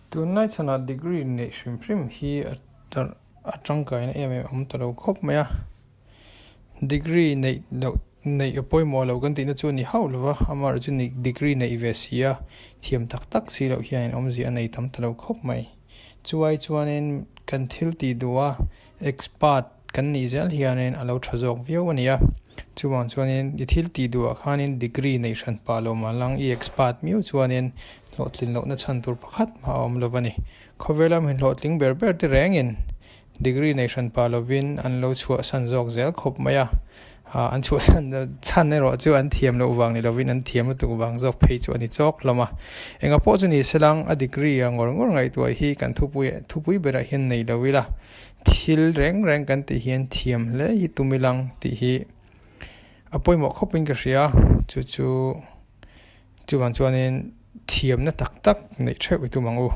Tunlai chhanah degree neih hrim hrim hi a tangkaina em em awm ta lo khawp mai a. Degree neih loh neih a pawimawh loh kan tihna chu a ni hauh lo va, amaherawhchu chu degree neih ve si a, thiam tak tak si loh hian awmzia a nei tam ta lo khawp mai. Chuai chuanin kan thil tih duh a expert kan nih zel hianin a lo tha zawk viau a ni a. Chuvang chuanin i thil tih duhah khanin degree neih hran pah lo mah lang i expert miau chuanin hlawhtlin lohna chhan tur pakhat mah a awm lo a ni. Khawvela mi hlawhtling ber ber te rengin degree nei hran pah lovin an lo chhuahsan zawk zel khawp mai a, an chhuahsan chhan erawh chu an thiam loh vang ni lovin an thiam lutuk vang zawk phei chu a ni chawk hlawm a. Enga pawh chu ni selang a degree a ngawr ngawr ngaihtuah hi kan thupui thupui berah hian nei lo ila, thil reng reng kan tih hian thiam hle hi tum ilang tih hi a pawimawh khawpin ka hria, chu chu chuvang chuanin thiamna tak tak neih theuh i tum ang u.